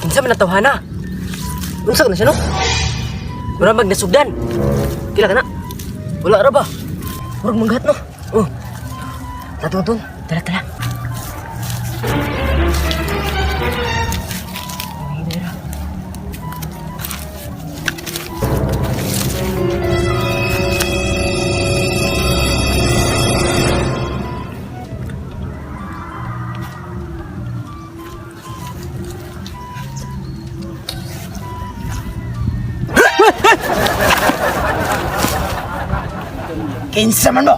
Kinsa man ang tawhana? Unsa ka na siya no? Mura mag nasugdan. Kila ka na? Wala ra ba? Murag manggat no. Oh. Tato tol. Tara tara. Kinsa man mo?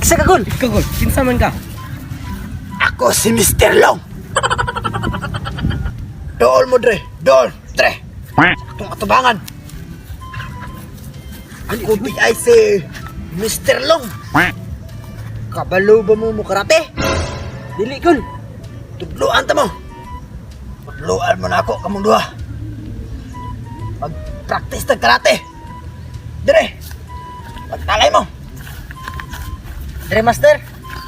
Kisa ka gol. Kagol. Kinsa man ka? Ako si Mr. Long. Dool mo dre, dool, dre. Atong atubangan. Ako di ay si Mr. Long. Kabalo ba mo mo karate? Dili gol. Tudloan ta mo. Tudloan mo na ako kamong duha. Mag-practice tag karate. Dre. Pagtalay mo. Dre master.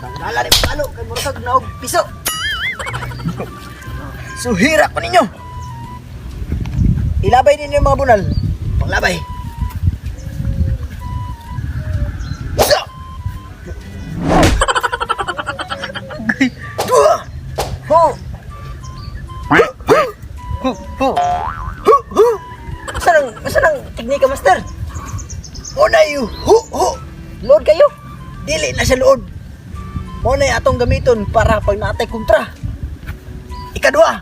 Tanggalan ni palo kay murag kag naog piso. Suhira ko ninyo. Ilabay ninyo yung mga bunal. Panglabay. Isa! Dua! Ho. Ho. Ho. Hu! Hu! Saan ang teknika master? Muna yung hu! Hu! Load kayo. Dili na siya lood. Muna yung atong gamiton para pag naatay kontra. Ikaduha!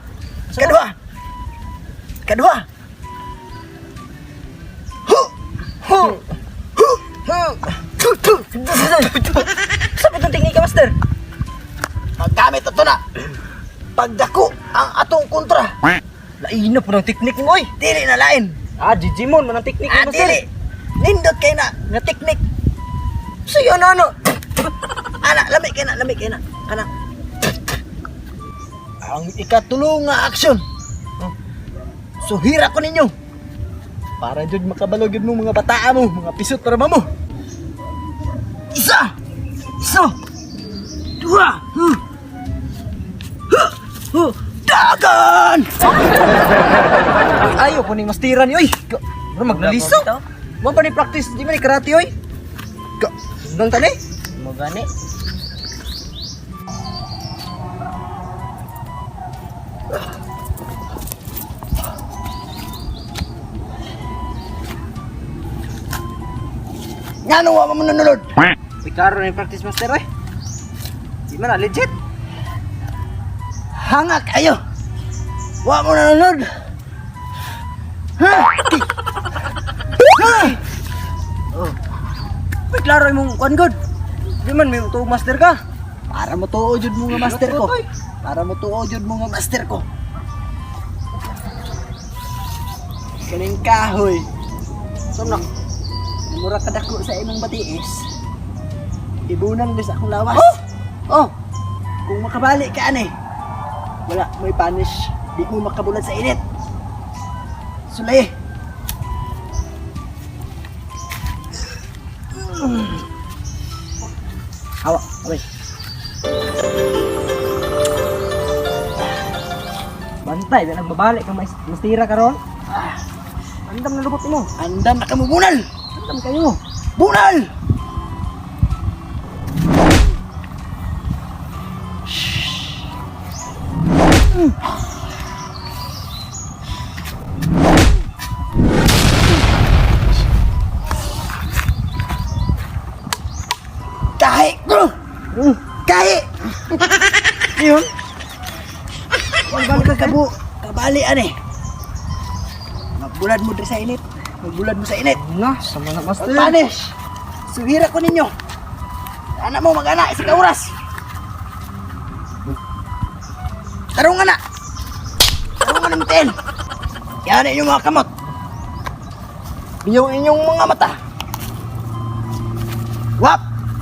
Ikaduha! Ikaduha! Hu! Ho. Hu! Ho. Tu! Tu! Sa itong teknika master? Paggamit ato na. Pagdako ang atong kontra. Lain na po ng teknik mo oy. Dili na lain. Ah, Digimon man ang teknik Ah, mo master. dili. Nindot kay na nga teknik. Sige ano ano. Ana, lami kay na, lami kay na. Ana. Ang ikatulo nga aksyon. Suhira ko ninyo. Para jud makabalo gyud mo mga bataa mo, mga pisot para mo. Isa. Isa. Dua. Huh. Huh. Ho. Dagan! Uy, ayo po ning mastira ni oy. Bro magnaliso. Mo pa ni practice di man ni karate oy. Nang tani? Mo gani. Ngano wa mo nunulod? Uy, klaro ni practice master oy. Di man na legit. Hanga kayo. Wa mo nunulod. Ha? Ha? Uy, klaro imong kuan god. Di man may tuog master ka. Para mo tuo jud mo nga master ko. Oy. Para mo tuo jud mo nga master ko. Kaning kahoy. Sumnak. Mura kadako sa imong batiis. Ibunan di sa akong lawas. Oh, Kung makabali ka ani. Wala, may punish. Di mo makabulan sa init. Sulay. Hawa, away. Bantay, di nagbabalik ka mastira karon. Andam na lubot mo. Andam na kamo bunal. Andam kayo. Bunal! Kahi bro! Kahi! Yun. Magbalik ka kabu. Kabali ani. Magbulad mo diri sa init. Magbulad mo sa init. Na, sama na master. Punish! Suhira ko ninyo. Anak mo mag-ana, isa ka oras. Tarungan na. Tarungan na mitin. Yan ang inyong mga kamot. Yung inyong mga mata. Wap!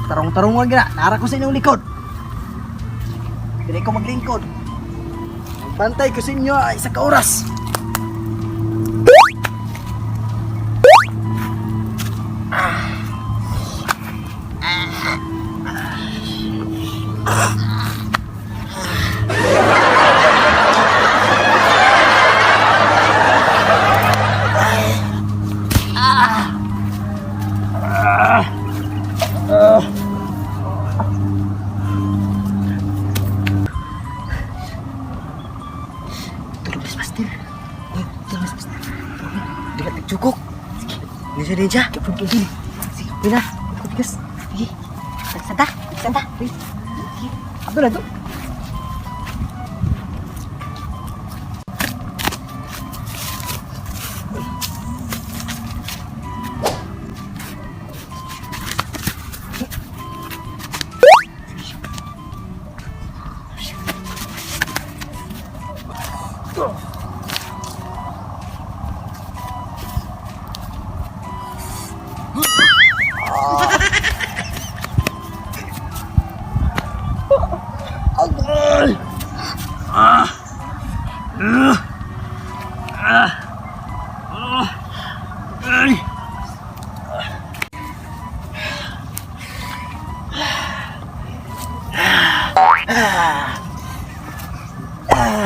Tarong-tarungan gina, nara ko sa inyong likod. Dili ko maglingkod. Bantay ko sa inyo ay isa ka oras. Tulog na si Master. Eh, tulog na si Master. Dili na tugkok. Sige. Ninja, ninja. Kapag gini. Sige, pina. Kupigas. Sige. Santa, santa. Sige. Ato na to.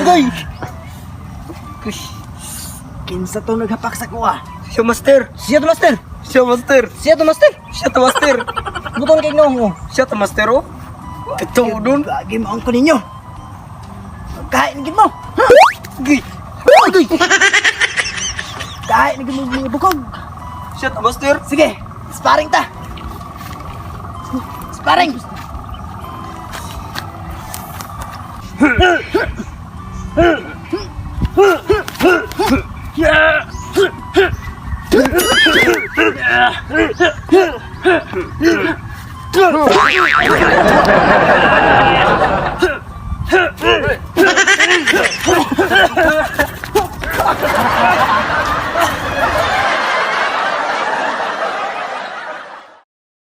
Agay! Kinsa to naghapak sa kuha? Siya, Master. Siya to, Master. Siya, Master. Siya to, Master. Siya to, Master. Butong kay noong. Oh. Siya to, Master, oh. Ito, dun. Lagi mo ang kuninyo. Kain gid mo. Ha? Gi. Agay! Kain gid mo mga bukog. Siya to, Master. Sige, sparring ta. Sparring.